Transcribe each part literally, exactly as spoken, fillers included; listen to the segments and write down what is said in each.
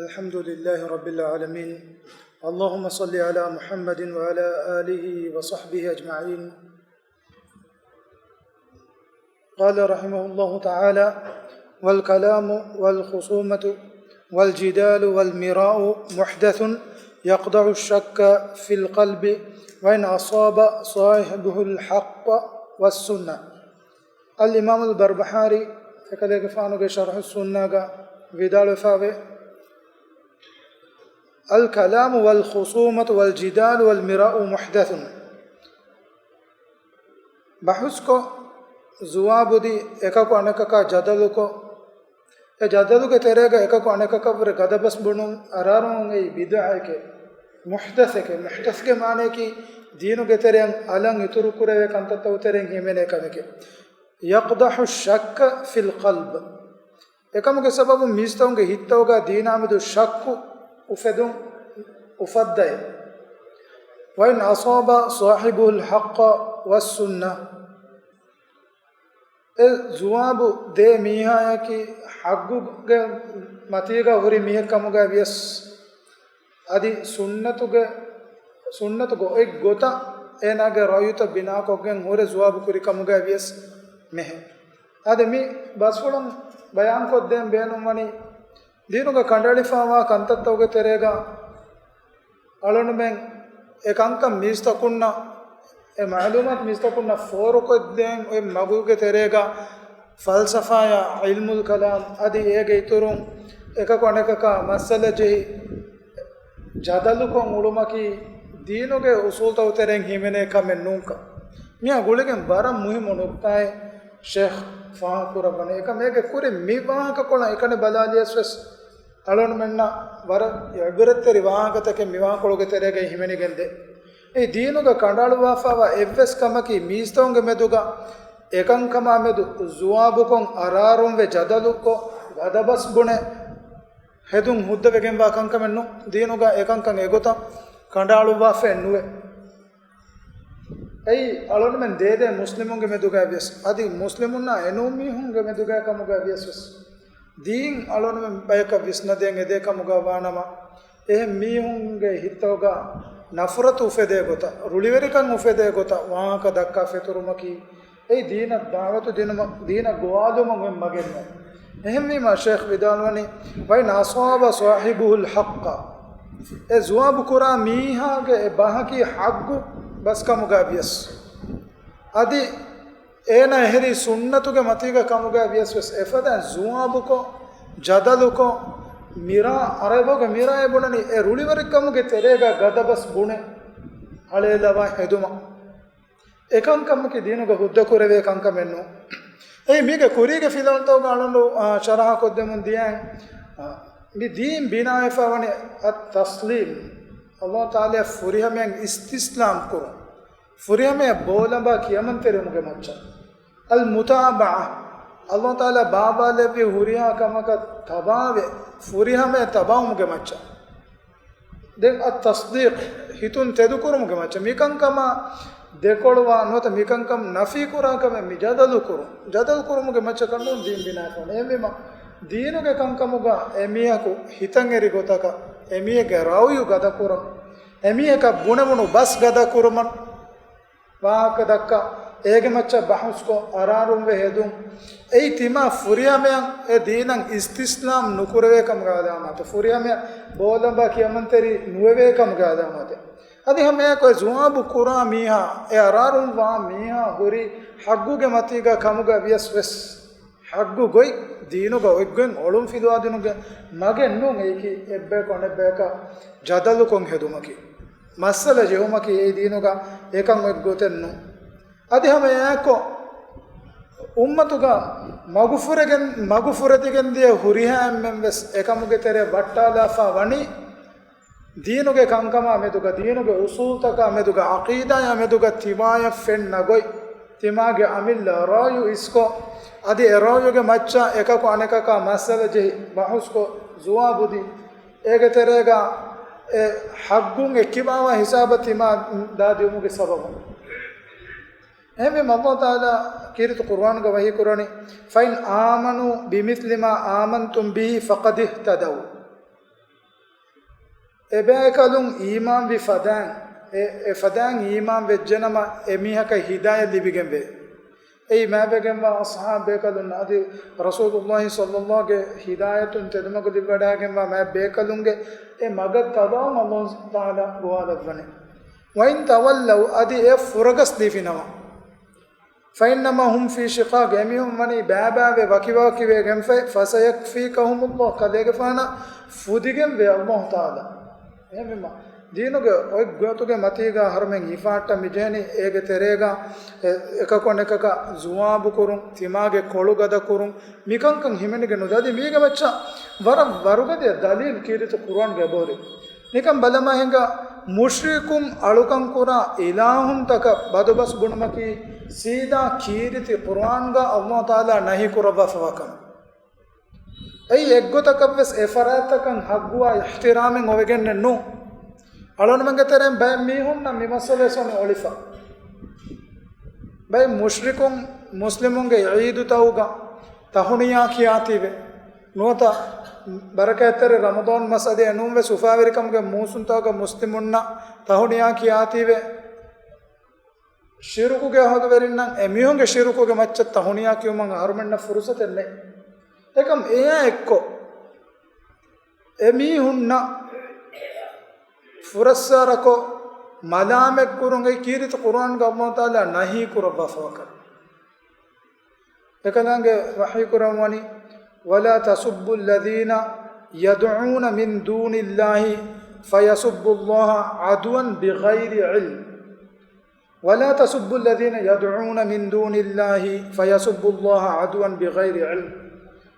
الحمد لله رب العالمين. اللهم صل على محمد وعلى آله وصحبه أجمعين. قال رحمه الله تعالى: والكلام والخصومة والجدال والمراء محدث يقدح الشك في القلب وإن أصاب صاحبه الحق والسنة. އަލްއިމާމުލް ބަރްބަހާރީ އެކަލޭގެފާނުގެ ޝަރްޙުއްސުންނާގަ ވިދާޅުވެފައިވޭ: الكلام والخصومة والجدال والمراء محدث. ބަހުސްކޮށް، ޒުވާބުދީ، އެކަކު އަނެކަކާ ޖަދަލުކޮށް، އެ ޖަދަލުގެ ތެރޭގަ އެކަކު އަނެކަކަށްވުރެ ގަދަބަސް ބުނުން އަރާރުމުން އެއީ ބިދްޢައެކޭ، މުޙްދަޘެކޭ. މުޙްދަޘްގެ މާނަޔަކީ ދީނުގެ ތެރެއަށް އަލަށް އިތުރުކުރެވޭ ކަންތައްތަކުގެ ތެރެއިން ހިމެނޭ ކަމެކޭ. يقدح الشك في القلب. އެކަމުގެ ސަބަބުން މީސްތަކުންގެ ހިތްތަކުގަ ދީނާމެދު ޝައްކު އުފެދުން އުފައްދައި. وإن أصاب صاحبه الحق والسنة. އެ ޒުވާބު ދޭ މީހާޔަކީ ޙައްޤުގެ މަތީގަ ހުރި މީހެއް ކަމުގައި ވިޔަސް، އަދި ސުންނަތުގެ، ސުންނަތުގެ އޮތް ގޮތަށް އޭނާގެ ރައުޔުތައް ބިނާކޮށްގެން ހުރެ ޒުވާބު ކުރި ކަމުގައި ވިޔަސް މެހެ. އަދި މި ބަސްފުޅުން ބަޔާންކޮށްދޭން ބޭނުންވަނީ، ދީނުގަ ކަނޑައެޅިފައިވާ ކަންތައްތަކުގެ ތެރޭގަ އަޅުނުމެން އެ ކަންކަން މީސްތަކުންނަށް، އެ މަޢުލޫމާތު މީސްތަކުންނަށް ފޯރުކޮށްދޭން އޮތް މަގުގެ ތެރޭގަ ފަލްސަފާޔާ ޢިލްމުލް ކަލާމް އަދި އޭގެ އިތުރުން އެކަކު އަނެކަކާ މައްސަލަ ޖެހި ޖަދަލުކޮށް އުޅުމަކީ ދީނުގެ އުޞޫލްތަކުގެ ތެރެއިން ހިމެނޭ ކަމެއް ނޫންކަން. މިއާ ގުޅިގެން ވަރަށް މުހިއްމު ނުކްތާއެއް ޝޭޚް ފާހަގަކުރައްވަނީ. އެކަމް އޭގެ ކުރިން މި ވާހަކަކޮޅަށް އެކަނި ބަލާލިޔަސް ވެސް އަޅުންމެންނަށް ވަރަށް އިބްރަތްތެރި ވާހަކަތަކެއް މި ވާހަކަކޮޅުގެ ތެރޭގައި ހިމެނިގެންދޭ. އެއީ ދީނުގަ ކަނޑައަޅުއްވާފައިވާ އެއްވެސް ކަމަކީ މީސްތަކުންގެ މެދުގަ އެކަންކަމާ މެދު ޒުވާބުކޮށް އަރާރުންވެ ޖަދަލުކޮށް ގަދަބަސް ބުނެ ހެދުން ހުއްދަވެގެންވާ ކަންކަމެއް ނޫން. ދީނުގަ އެކަންކަން އެގޮތަށް ކަނޑައަޅުއްވާފައެއް ނުވޭ. އެއީ އަޅުންމެން ދޭދޭ މުސްލިމުންގެ މެދުގައި ވިޔަސް، އަދި މުސްލިމުންނާ އެނޫން މީހުންގެ މެދުގައި ކަމުގައި ވިޔަސް ވެސް، ދީން އަޅުންމެން ބަޔަކަށް ވިސްނަދޭން އެދޭ ކަމުގަ ވާނަމަ، އެހެން މީހުންގެ ހިތްތަކުގަ ނަފުރަތު އުފެދޭ ގޮތަށް، ރުޅިވެރިކަން އުފެދޭ ގޮތަށް ވާހަކަ ދައްކާ ފެތުރުމަކީ، އެއީ ދީނަށް ދަޢުވަތު ދިނުމަށް، ދީނަށް ގޮވާލުމަށް އޮތް މަގެއް ނޫން. އެހެންވީމަ ޝޭޚް ވިދާޅުވަނީ، وإن أصاب صاحبه الحق. އެ ޒުވާބު ކުރާ މީހާގެ އެ ބަހަކީ ޙައްޤު ބަސް ކަމުގަ ވިޔަސް، އަދި އޭނާ އެހެރީ ސުންނަތުގެ މަތީގަ ކަމުގަ ވިޔަސް ވެސް، އެފަދައިން ޒުވާބުކޮށް، ޖަދަލުކޮށް، މިރާ، ޢަރަބުގެ މިރާއޭ ބުނަނީ އެ ރުޅިވެރިކަމުގެ ތެރޭގަ ގަދަބަސް ބުނެ އަޅޭލަވާ ހެދުމަށް. އެކަންކަމަކީ ދީނުގަ ހުއްދަކުރެވޭ ކަންކަމެއް ނޫން. އެއީ މީގެ ކުރީގެ ފިލަވަޅުތަކުގަ އަޅުގަނޑު، އާ، ޝަރަޙަ ކޮށްދެމުން ދިޔައިން، އާ، މި ދީން ބިނާވެފަ ވަނީ އައްތަސްލީމް، ﷲ ތަޢާލާ ފުރިހަމައަށް އިސްތިސްލާމް ކުރުން، ފުރިހަމައަށް ބޯލަނބާ ކިޔަމަންތެރިވުމުގެ މައްޗަށް. އަލްމުތާބަޢާ، ﷲ ތަޢާލާ ބާވާލެއްވި ހުރިހާ ކަމަކަށް ތަބާވެ، ފުރިހަމައަށް ތަބާވުމުގެ މައްޗަށް. ދެން އައްތަޞްދީޤް، ހިތުން ތެދުކުރުމުގެ މައްޗަށް. މިކަންކަމާ ދެކޮޅުވާ ނުވަތަ މިކަންކަން ނަފީކުރާ ކަމެއް މި ޖަދަލުކުރުން. ޖަދަލުކުރުމުގެ މައްޗަކަށް ނޫން ދީން ބިނާވެފަ ވަނީ. އެހެންވީމަ، ދީނުގެ ކަންކަމުގަ އެމީހަކު ހިތަށް އެރި ގޮތަކަށް، އެމީހެއްގެ ރައުޔު ގަދަކުރަން، އެމީހަކަށް ބުނެވުނު ބަސް ގަދަކުރުމަށް، ވާހަކަ ދައްކާ، އޭގެ މައްޗަށް ބަހުސްކޮށް، އަރާރުންވެ ހެދުން. އެއީ ތިމާ ފުރިހަމަޔަށް އެ ދީނަށް އިސްތިސްލާމް ނުކުރެވޭ ކަމުގެ އަލާމާތެއް. ފުރިހަމަޔަށް ބޯލަނބާ ކިޔަމަންތެރި ނުވެވޭ ކަމުގެ އަލާމާތެއް. އަދި ހަމައެއާއެކު އެ ޒުވާބު ކުރާ މީހާ، އެ އަރާރުން ވާ މީހާ ހުރީ ޙައްޤުގެ މަތީގަ ކަމުގަ ވިޔަސް ވެސް، ޙައްޤު ގޮތް ދީނުގަ އޮތްގޮތް އޮޅުން ފިލުވާދިނުގެ މަގެއް ނޫން އެއީކީ އެއްބަޔަކު އަނެއްބަޔަކާ ޖަދަލުކޮށް ހެދުމަކީ. މައްސަލަ ޖެހުމަކީ އެއީ ދީނުގަ އެކަން އޮތް ގޮތެއް ނޫން. އަދި ހަމަ އެއާއެކު އުއްމަތުގަ މަގުފުރެގެން، މަގުފުރެދިގެން ދިޔަ ހުރިހާ އެންމެން ވެސް އެކަމުގެ ތެރެއަށް ވައްޓާލާފަ ވަނީ، ދީނުގެ ކަންކަމާ މެދުގަ، ދީނުގެ އުޞޫލްތަކާ މެދުގަ، ޢަޤީދާޔާ މެދުގަ ތިމާޔަށް ފެންނަ ގޮތް، ތިމާގެ އަމިއްލަ ރައުޔު އިސްކޮށް، އަދި އެ ރައުޔުގެ މައްޗަށް އެކަކު އަނެކަކާ މައްސަލަ ޖެހި ބަހުސްކޮށް، ޒުވާބުދީ، އޭގެ ތެރޭގަ އެ ޙައްޤުން އެއްކިބާވާ ހިސާބަށް ތިމާ ދާދިއުމުގެ ސަބަބުން. އެހެންވީމަ ﷲ ތަޢާލާ ކީރިތި ޤުރުއާނުގަ ވަޙީ ކުރަނީ، فإن آمنوا بمثل ما آمنتم به فقد اهتدوا. އެބޭކަލުން އީމާންވި ފަދައިން، އެ، އެ ފަދައިން އީމާން ވެއްޖެނަމަ އެމީހަކަށް ހިދާޔަތް ލިބިގެންވޭ. އެއީ މާތްވެގެންވާ އަޞްޙާބު ބޭކަލުންނަށް އަދި ރަސޫލުﷲ ޞައްލަﷲގެ ހިދާޔަތުން ތެދުމަގު ލިބިވަޑައިގެންވާ މާތް ބޭކަލުންގެ އެ މަގަށް ތަބާވަން ﷲ ތަޢާލާ ގޮވާލައްވަނީ. وَإِنْ تَوَلَّوْا، އަދި އެ ފުރަގަސް ލިބިނަމަ، فَإِنَّمَا هُمْ فِي شِقَاقٍ، އެމީހުން ވަނީ ބައިބައިވެ ވަކިވަކިވެގެންފައި، فَسَيَكْفِيكَهُمُ اللَّهُ، ކަލޭގެފާނަށް ފުދިގެންވޭ ﷲ ތަޢާލާ. އެހެންވީމަ، ދީނުގެ އޮތް ގޮތުގެ މަތީގަ އަހަރުމެން ހިފާއްޓަން މިޖެހެނީ، އޭގެ ތެރޭގަ އެ-، އެކަކު އަނެކަކަށް ޒުވާބުކުރުން، ތިމާގެ ކޮޅުގަދަކުރުން، މިކަންކަން ހިމެނިގެން ނުދޭ. އަދި މީގެ މައްޗަށް ވަރަށް ވަރުގަދަ ދަލީލް ކީރިތި ޤުރުއާންގެ އެބަހުރި. ނިކަން ބަލަމާ ހިނގާ، މުޝްރިކުން އަޅުކަން ކުރާ އިލާހުންތަކަށް ބަދުބަސް ބުނުމަކީ ސީދާ ކީރިތި ޤުރުއާންގަ ﷲ ތަޢާލާ ނަހީ ކުރައްވާފަވާ ކަމެއް. އެއީ އެއްގޮތަކަށްވެސް އެ ފަރާތްތަކަށް ޙައްޤުވާ އިޙްތިރާމެއް އޮވެގެންނެއް ނޫން. އަޅުގަނޑުމެންގެ ތެރެއިން ބައެއް މީހުންނަށް މި މައްސަލަ ވެސް އޮންނަ އޮޅިފަ. ބައެއް މުޝްރިކުން މުސްލިމުންގެ ޢީދުތައުގަ ތަހުނިޔާ ކިޔާތީވެ. ނުވަތަ ބަރަކާތްތެރި ރަމަޟާން މަސް އަދި އެނޫންވެސް އުފާވެރިކަމުގެ މޫސުންތަކުގަ މުސްލިމުންނަށް ތަހުނިޔާ ކިޔާތީވެ. ޝިރުކުގެ އަހުލުވެރިންނަށް އެމީހުންގެ ޝިރުކުގެ މައްޗަށް ތަހުނިޔާ ކިޔުމަށް އަހަރުމެންނަށް ފުރުޞަތެއް ނެތް. އެކަމް އެއާ އެއްކޮށް، އެމީހުންނަށް ފުރައްސާރަކޮށް، މަލާމަތްކުރުން އެ ކީރިތި ޤުރުއާންގަ ﷲ ތަޢާލާ ނަހީ ކުރައްވާފަވާކަން. އެކަލާނގެ ވަޙީ ކުރަންވަނީ، وَلَا تَسُبُّوا الَّذِينَ يَدْعُونَ مِن دُونِ اللَّهِ فَيَسُبُّوا اللَّهَ عَدْوًا بِغَيْرِ عِلْمٍ. وَلَا تَسُبُّوا الَّذِينَ يَدْعُونَ مِن دُونِ اللَّهِ فَيَسُبُّوا اللَّهَ عَدْوًا بِغَيْرِ عِلْمٍ.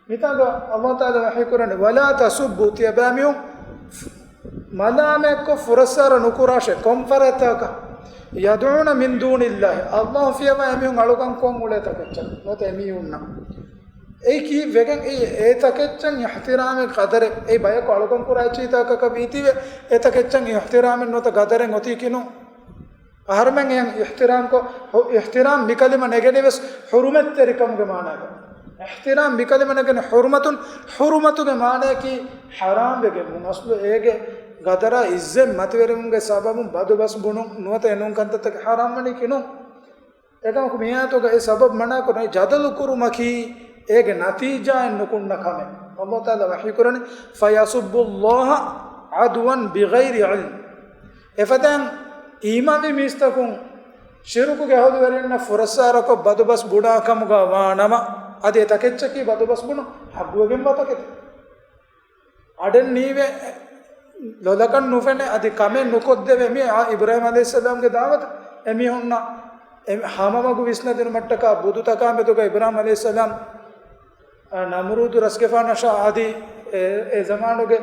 މިތާގަ ﷲ ތަޢާލާ ވަޙީ ކުރަނީ، وَلَا تَسُبُّوا، ތިޔަބައިމީހުން މަލާމަތްކޮށް ފުރައްސާރަ ނުކުރާށޭ، ކޮން ފަރާތްތަކަކަށް؟ يَدْعُونَ مِن دُونِ اللَّهِ، ﷲ ފިޔަވާ އެމީހުން އަޅުކަން ކޮށް އުޅޭ ތަކެއްޗަށް ނުވަތަ އެމީހުންނަށް. އެއީ ކީއްވެގެން؟ އެއީ އެ ތަކެއްޗަށް އިޙްތިރާމެއް ޤަދަރެއް، އެއީ ބަޔަކު އަޅުކަން ކުރާ އެއްޗެހިތަކަކަށް ވީތީވެ، އެ ތަކެއްޗަށް އިޙްތިރާމެއް ނުވަތަ ޤަދަރެއް އޮތީކީ ނޫން. އަހަރުމެން އެޔަށް އިޙްތިރާމްކޮށް، ހު-، އިޙްތިރާމް މިކަލިމަ ނެގެނީވެސް ޙުރުމަތްތެރިކަމުގެ މާނާގަ. އިޙްތިރާމް މިކަލިމަ ނެގެން ޙުރުމަތުން، ޙުރުމަތުގެ މާނަޔަކީ ޙަރާމްވެގެންވުން. އަސްލު އޭގެ ގަދަރާ ޢިއްޒަތް މަތިވެރިވުމުގެ ސަބަބުން ބަދުބަސް ބުނުން ނުވަތަ އެނޫން ކަންތައްތަކެއް ޙަރާމްވަނީކީ ނޫން. އެކަމަކު މިއާޔަތުގަ އެ ސަބަބު މަނާކުރަނީ ޖަދަލު ކުރުމަކީ އޭގެ ނަތީޖާއެއް ނުކުންނަ ކަމެއް. ﷲ ތަޢާލާ ވަޙީކުރަނީ، فَيَسُبُّوا اللَّهَ عَدْوًا بِغَيْرِ عِلْمٍ. އެފަދައިން އީމާންވި މީސްތަކުން ޝިރުކުގެ އަހުލުވެރިންނަށް ފުރައްސާރަކޮށް ބަދުބަސް ބުނާ ކަމުގަ ވާނަމަ، އަދި އެ ތަކެއްޗަކީ ބަދުބަސް ބުނުން ޙައްޤުވެގެންވާ ތަކެތި. އަޑެއް ނީވެ، ލޮލަކަށް ނުފެނެ، އަދި ކަމެއް ނުކޮށްދެވޭ. މި އާ އިބްރާހީމް ޢަލައިހިއްސަލާމްގެ ދަޢުވަތު އެމީހުންނަށް އެ ހަމަމަގު ވިސްނަދިނުމަށްޓަކާ ބުދުތަކާ މެދުގަ އިބްރާހީމް ޢަލައިހިއްސަލާމް، އާ، ނަމްރޫދު ރަސްގެފާނަށާ އަދި އެ، އެ ޒަމާނުގެ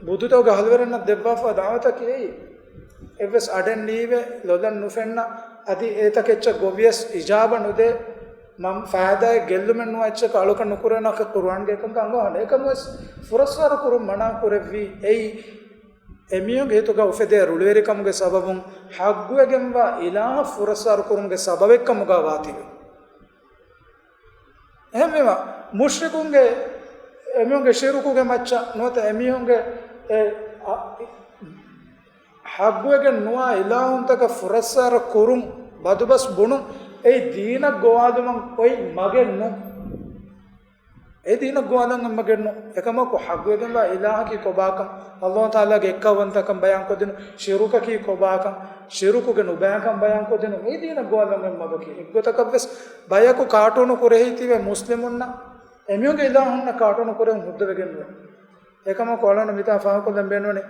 ބުދުތަކުގެ އަހުލުވެރިންނަށް ދެއްވާފަ ދަޢުވަތަކީ އެއީ. އެއްވެސް އަޑެއް ނީވެ، ލޮލަށް ނުފެންނަ، އަދި އެތަކެއްޗަށް ގޮވިޔަސް އިޖާބަ ނުދޭ، މަ-، ފައިދާއެއް ގެއްލުމެއް ނުވާ އެއްޗަކަށް އަޅުކަން ނުކުރޭ ނަކަ ޤުރުއާންގެ އެކަން އަންގަވާނެ. އެކަމުވެސް ފުރައްސާރަ ކުރުން މަނާ ކުރެއްވީ އެއީ، އެމީހުންގެ ހިތުގަ އުފެދޭ ރުޅިވެރިކަމުގެ ސަބަބުން ޙައްޤުވެގެންވާ އިލާހަށް ފުރައްސާރަ ކުރުމުގެ ސަބަބެއްކަމުގަ ވާތީވެ. އެހެންވީމަ، މުޝްރިކުންގެ އެމީހުންގެ ޝިރުކުގެ މައްޗަށް ނުވަތަ އެމީހުންގެ އެ، އަ، ޙައްޤުވެގެން ނުވާ އިލާހުންތަކަށް ފުރައްސާރަ ކުރުން، ބަދުބަސް ބުނުން، އެއީ ދީނަށް ގޮވާލުމަށް އޮތް މަގެއް ނޫން. އެ ދީނަށް ގޮވާލަން އެއްމަގެއް ނޫން. އެކަމަކު، ޙައްޤުވެގެންވާ އިލާހަކީ ކޮބާކަން، ﷲ ތަޢާލާގެ އެއްކައުވަންތަކަން ބަޔާންކޮށްދިނުން، ޝިރުކަކީ ކޮބާކަން، ޝިރުކުގެ ނުބައިކަން ބަޔާންކޮށްދިނުން، އެއީ ދީނަށް ގޮވާލަން އެއްމަގަކީ. އެއްގޮތަކަށްވެސް ބަޔަކު ކާޓޫނު ކުރެހިތީވެ މުސްލިމުންނަށް އެމީހުންގެ އިލާހުންނަށް ކާޓޫނު ކުރެހުން ހުއްދަވެގެން ނުވޭ. އެކަމަކު އަޅުގަނޑު މިތާ ފާހަގަކޮށްލަން ބޭނުންވަނީ،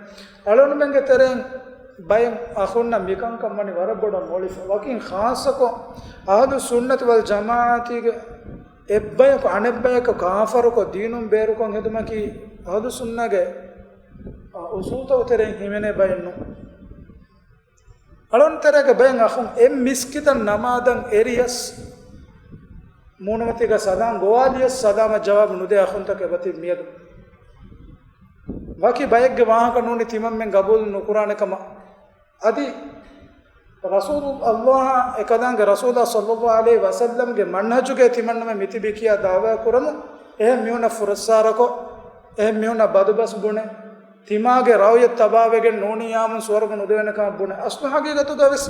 އަޅުގަނޑުމެންގެ ތެރެއިން ބައެއް އަޚުންނަށް މިކަންކަން ވަނީ ވަރަށް ބޮޑަށް މޮޅިފަ. ވަކިން ޚާއްޞަކޮށް، އަހުލު ސުންނަތު ވަލް ޖަމާޢަތީގެ އެއްބަޔަކު އަނެއްބަޔަކަށް ކާފަރުކޮށް، ދީނުން ބޭރުކޮށް ހެދުމަކީ އަހުލު ސުންނަގެ، އަ، އުޞޫލުތައް ތެރެއިން ހިމެނޭ ބައެއް ނޫން. އަޅުގަނޑު ތެރޭގެ ބައެއް އަޚުން އެއް މިސްކިތަށް ނަމާދަށް އެރިޔަސް، މޫނުމަތީގަ ސަލާމް ގޮވާލިޔަސް ސަލާމަށް ޖަވާބު ނުދޭ އަޚުންތަކެއް އެބަތިބި މިއަދު. ވަކި ބައެއްގެ ވާހަކަ ނޫނީ ތިމަންމެން ގަބޫލު ނުކުރާނެ ކަމަށް. އަދި ރަސޫލު، ﷲ އާ އެކަލާނގެ ރަސޫލާ ޞައްލަﷲ ޢަލައިހި ވަސައްލަމްގެ މަންހަޖުގައި ތިމަންނަމެން މިތިބީ ކިޔާ ދަޢުވާ ކުރަމު، އެހެން މީހުންނަށް ފުރައްސާރަކޮށް، އެހެން މީހުންނަށް ބަދުބަސް ބުނެ، ތިމާގެ ރައުޔަށް ތަބާވެގެން ނޫނިއްޔާމުން ސުވަރުގެ ނުދެވޭނެ ކަމަށް ބުނެ. އަސްލު ހަގީގަތުގަ ވެސް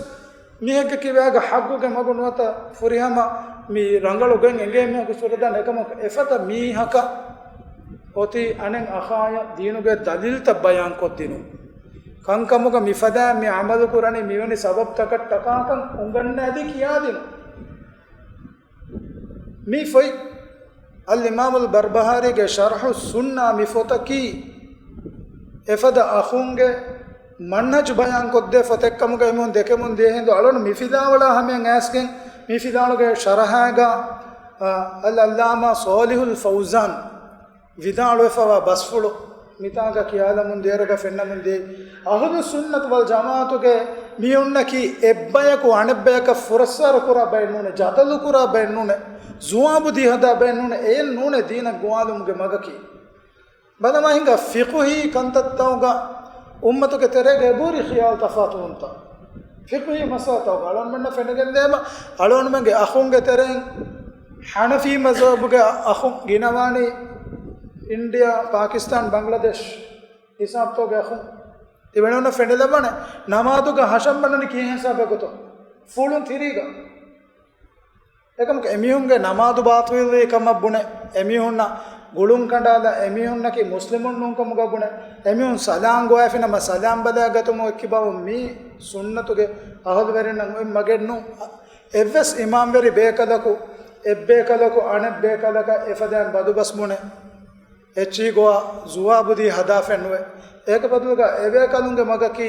މީހެއްގެ ކިބާގަ ޙައްޤުގެ މަގު ނުވަތަ ފުރިހަމަ މި ރަނގަޅު ގޮތް އެނގޭ މީހަކު ސުރަދާނެ. އެކަމަކު އެފަދަ މީހަކަށް އޮތީ އަނެއް އަޚާޔަށް ދީނުގެ ދަލީލްތައް ބަޔާންކޮށްދިނުން. ކަންކަމުގަ މިފަދައިން މި ޢަމަލު ކުރަނީ މިވެނި ސަބަބްތަކަށް ޓަކާކަން އުނގަންނަ އަދި ކިޔާދިނުން. މި ފޮތް އަލްއިމާމުލް ބަރްބަހާރީގެ ޝަރްޙު ސުންނާ މި ފޮތަކީ އެފަދަ އަޚުންގެ މަންހަޖު ބަޔާންކޮށްދޭ ފޮތެއްކަމުގައި މިހުން ދެކެމުން ދިޔަ ހިނދު އަޅުން މި ފިލާވަޅާ ހަމަޔަށް އައިސްގެން މި ފިލާވަޅުގެ ޝަރަޙާގަ، އަ، އަލްއައްލާމާ ޞާލިޙުލް ފައުޒާން ވިދާޅުވެފަވާ ބަސްފުޅު މިތާގަ ކިޔާލަމުން ދޭރަގަ ފެންނަމުން ދޭ. އަހުލު ސުންނަތު ވަލް ޖަމާޢަތުގެ މީހުންނަކީ އެއްބަޔަކު އަނެއްބަޔަކަށް ފުރައްސާރަ ކުރާ ބައެއް ނޫނެ، ޖަދަލު ކުރާ ބައެއް ނޫނެ، ޒުވާބު ދީ ހަދާ ބައެއް ނޫނެ، އެއެއް ނޫނެ ދީނަށް ގޮވާލުމުގެ މަގަކީ. ބަލަމާ ހިނގާ ފިޤުހީ ކަންތައްތައުގަ އުއްމަތުގެ ތެރޭގަ އެބަހުރި ޚިޔާލު ތަފާތުވުންތައް. ފިޤުހީ މައްސަލަތައުގަ އަޅުގަނޑުމެންނަށް ފެނިގެންދޭމަ، އަޅުގަނޑުމެންގެ އަޚުންގެ ތެރެއިން ޙަނަފީ މަޒްހަބުގެ އަޚުން ގިނަވާނީ އިންޑިޔާ، ޕާކިސްތާން، ބަންގްލަދޭޝް ހިސާބުތަކުގެ އަޚުން. ތިބެނުންނަށް ފެނިލައްވާނެ، ނަމާދުގަ ހަށަން ބަންނަނީ ކިހެން ހިސާބެއް ގޮތުން؟ ފުޅުން ތިރީގަ. އެކަމަކު އެމީހުންގެ ނަމާދު ބާޠިލްވީ ކަމަށް ބުނެ، އެމީހުންނަށް ގުޅުން ކަނޑާލާ، އެމީހުންނަކީ މުސްލިމުން ނޫންކަމުގަ ބުނެ، އެމީހުން ސަލާން ގޮވާފިނަމަ ސަލާން ބަލާ ގަތުމު އެއްކިބާވުން މީ ސުންނަތުގެ އަހުލުވެރިންނަށް އޮތް މަގެއްނު. އެއްވެސް އިމާމްވެރި ބޭކަލަކު، އެއްބޭކަލަކު އަނެއްބޭކަލަކަށް އެފަދައިން ބަދުބަސް ބުނެ، އެއްޗިހި ގޮވާ ޒުވާބުދީ ހަދާފެއްނުވޭ. އޭގެ ބަދަލުގަ އެބޭކަލުންގެ މަގަކީ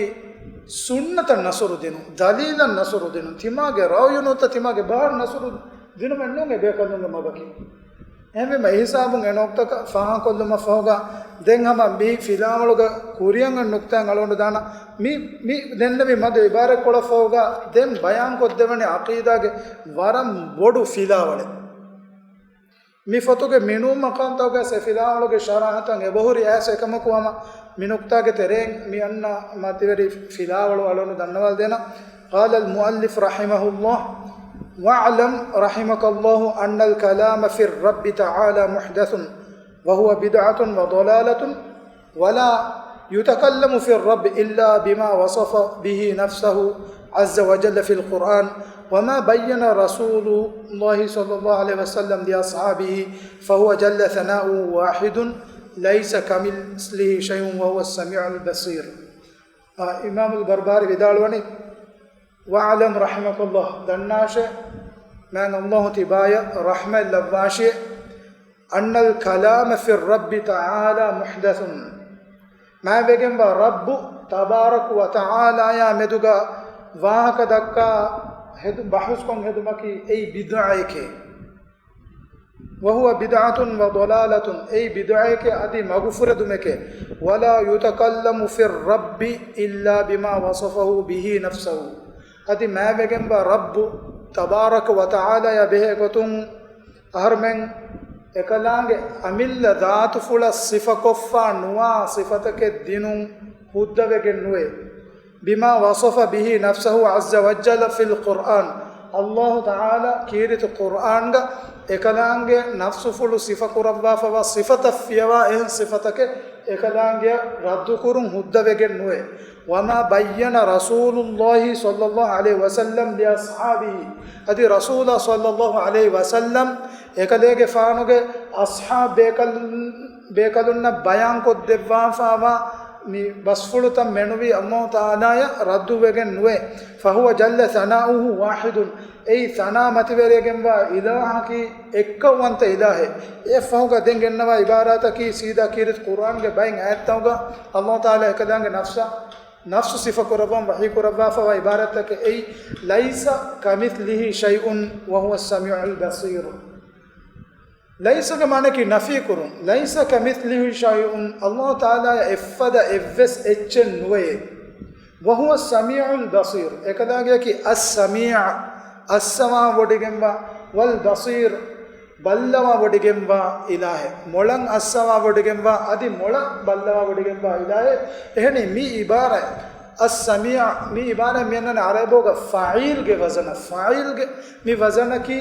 ސުންނަތަށް ނަޞްރު ދިނުން، ދަލީލަށް ނަޞްރު ދިނުން، ތިމާގެ ރައުޔު ނުވަތަ ތިމާގެ ބަހަރު ނަޞްރު ދިނުމެއް ނޫން އެބޭކަލުންގެ މަގަކީ. އެހެންވީމަ އެހިސާބުން އެ ނުކްތަ ފާހަގަކޮށްލުމަށް ފަހުގަ ދެން ހަމަ މި ފިލާވަޅުގަ ކުރިއަށް އޮތް ނުކްތާއިން އަޅުގަނޑު ދާނަ މި، މި ދެންނެވި މަދު އިބާރާތްކޮޅަށް ފަހުގަ ދެން ބަޔާންކޮށްދެވެނީ ޢަޤީދާގެ ވަރަށް ބޮޑު ފިލާވަޅެއް. މި ފޮތުގެ މިނޫން މަޤާމްތަކުގައި އެ ފިލާވަޅުގެ ޝަރަޙަތައް އެބަހުރި އައިސް އެކަމަކު ހަމަ މި ނުކްތާގެ ތެރެއިން މި އަންނަ މަތިވެރި ފިލާވަޅު އަޅުގަނޑު ދަންނަވާލަދޭނަން. قال المؤلف رحمه الله: واعلم رحمك الله أن الكلام في الرب تعالى محدث وهو بدعة وضلالة ولا يتكلم في الرب إلا بما وصف به نفسه عز وجل في القرآن وما بين رسول الله صلى الله عليه وسلم لأصحابه فهو جل ثناؤه واحد ليس كمثله شيء وهو السميع البصير. އާ، އިމާމުލް ބަރްބަހާރީ ވިދާޅުވަނީ، واعلم رحمك الله، ދަންނާށޭ، މާތް ﷲ ތިބާޔަށް ރަޙްމަތް ލައްވާށޭ، أن الكلام في الرب تعالى محدث، މާތްވެގެންވާ ރައްބު ތަބާރަކު ވަތަޢާލާޔާ މެދުގަ ވާހަކަ ދައްކާ ހެދު-، ބަޙުސްކޮށް ހެދުމަކީ އެއީ ބިދްޢައެކޭ. وهو بدعة وضلالة، އެއީ ބިދްޢައެކޭ އަދި މަގުފުރެދުމެކޭ. ولا يتكلم في الرب إلا بما وصفه به نفسه، އަދި މާތްވެގެންވާ ރައްބު ތަބާރަކަ ވަތަޢާލާޔާ ބެހޭ ގޮތުން އަހަރުމެން އެކަލާނގެ އަމިއްލަ ޛާތުފުޅަށް ސިފަކޮށްފާ ނުވާ ސިފަތަކެއް ދިނުން ހުއްދަވެގެން ނުވޭ. بما وصف به نفسه عز وجل في القرآن، ﷲ ތަޢާލާ ކީރިތި ޤުރްއާންގަ އެކަލާނގެ ނަފްސުފުޅު ސިފަކުރައްވާފަވާ ސިފަތައް ފިޔަވާ އެހެން ސިފަތަކެއް އެކަލާނގެއަށް ރައްދުކުރުން ހުއްދަވެގެން ނުވޭ. وما بين رسول الله صلى الله عليه وسلم لأصحابه، އަދި ރަސޫލާ ޞައްލައްލާހު ޢަލައިހި ވަސައްލަމް އެކަލޭގެފާނުގެ އަޞްޙާބް ބޭކަލުން، ބޭކަލުންނަށް ބަޔާންކޮށްދެއްވާފާވާ މި ބަސްފުޅުތައް މެނުވީ ﷲ ތަޢާލާޔަށް ރައްދުވެގެން ނުވޭ. فهو جل ثناؤه واحد، އެއީ ޘަނާ މަތިވެރިވެގެންވާ އިލާހަކީ އެއްކައުވަންތަ އިލާހެއް. އެއަށްފަހުގަ ދެން ގެންނަވާ އިބާރާތަކީ ސީދާ ކީރިތި ޤުރްއާންގެ ބައެއް އާޔަތްތަކުގަ ﷲ ތަޢާލާ އެކަލާނގެ ނަފްސަށް، ނަފްސު ސިފަކުރައްވަން ވަޙީކުރައްވާފަވާ އިބާރާތްތަކެއް އެއީ، ليس كمثله شيء وهو السميع البصير. ލައިސަގެ މާނައަކީ ނަފީކުރުން. ليس كمثله شيء، ﷲ ތަޢާލާޔަށް އެއްފަދަ އެއްވެސް އެއްޗެއް ނުވެޔޭ. وهو السميع البصير، އެކަލާނގެއަކީ السميع، އައްސަވާ ވޮޑިގެންވާ، والبصير، ބައްލަވާ ވޮޑިގެންވާ އިލާހެއް، މޮޅަށް އައްސަވާ ވޮޑިގެންވާ އަދި މޮޅަށް ބައްލަވާ ވޮޑިގެންވާ އިލާހެއް. އެހެނީ މި އިބާރާތް، އައްސަމީޢު، މި އިބާރާތް މި އަންނަނީ ޢަރަބިއަށް ފަޢީލްގެ ވަޒަނަށް. ފަޢީލްގެ މި ވަޒަނަކީ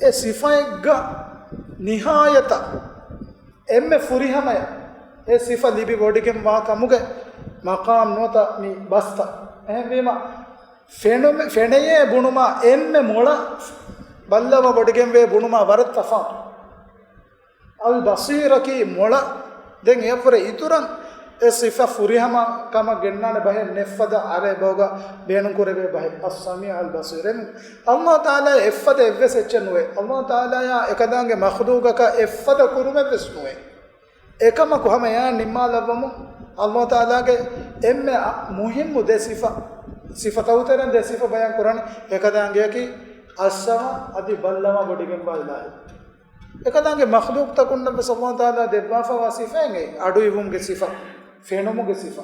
އެ ސިފައެއްގަ ނިހާޔަތަށް އެންމެ ފުރިހަމަޔަށް އެ ސިފަ ލިބި ވޮޑިގެން ވާ ކަމުގެ މަޤާމް ނުވަތަ މި ބަސްތައް. އެހެންވީމަ، ފެނުމެ-، ފެނެޔޭ ބުނުމާ އެންމެ މޮޅަށް ބައްލަވަ ވޮޑިގެންވޭ ބުނުމާ ވަރަށް ތަފާތު. އަލް ބަޞީރަކީ މޮޅަށް. ދެން އެއަށްވުރެ އިތުރަށް އެ ސިފަ ފުރިހަމަ ކަމަށް ގެންނާނެ ބަހެއް ނެއްފަދަ އަރަބި ބަހުގަ ބޭނުން ކުރެވޭ ބަހެއް. އައްސަމީޢު އަލް ބަޞީރު. އެ އަލްލާހު ތަޢާލާ އެއްފަދަ އެއްވެސް އެއްޗެއް ނުވޭ. އަލްލާހު ތަޢާލާޔާ އެކަލާނގެ މަޚްލޫޤަކަށް އެއްފަދަ ކުރުމެއްވެސް ނުވޭ. އެކަމަކު ހަމަ އެއާ ނިންމާލައްވަމުން، އަލްލާހު ތަޢާލާގެ އެންމެ އަ-، މުހިއްމު ދެ ސިފަ، ސިފަތައް ތެރެއިން ދެ ސިފަ ބަޔާން ކުރަނީ. އެކަލާނގެއަކީ އައްސަމާ އަދި ބައްލަވާ ވޮޑިގެންވާ އިލާހެއް. އެކަލާނގެ މަޚްލޫޤުތަކުންނަށްވެސް އަލްލާހު ތަޢާލާ ދެއްވާފަވާ ސިފައެއް އެއީ، އަޑުއިވުމުގެ ސިފަ، ފެނުމުގެ ސިފަ.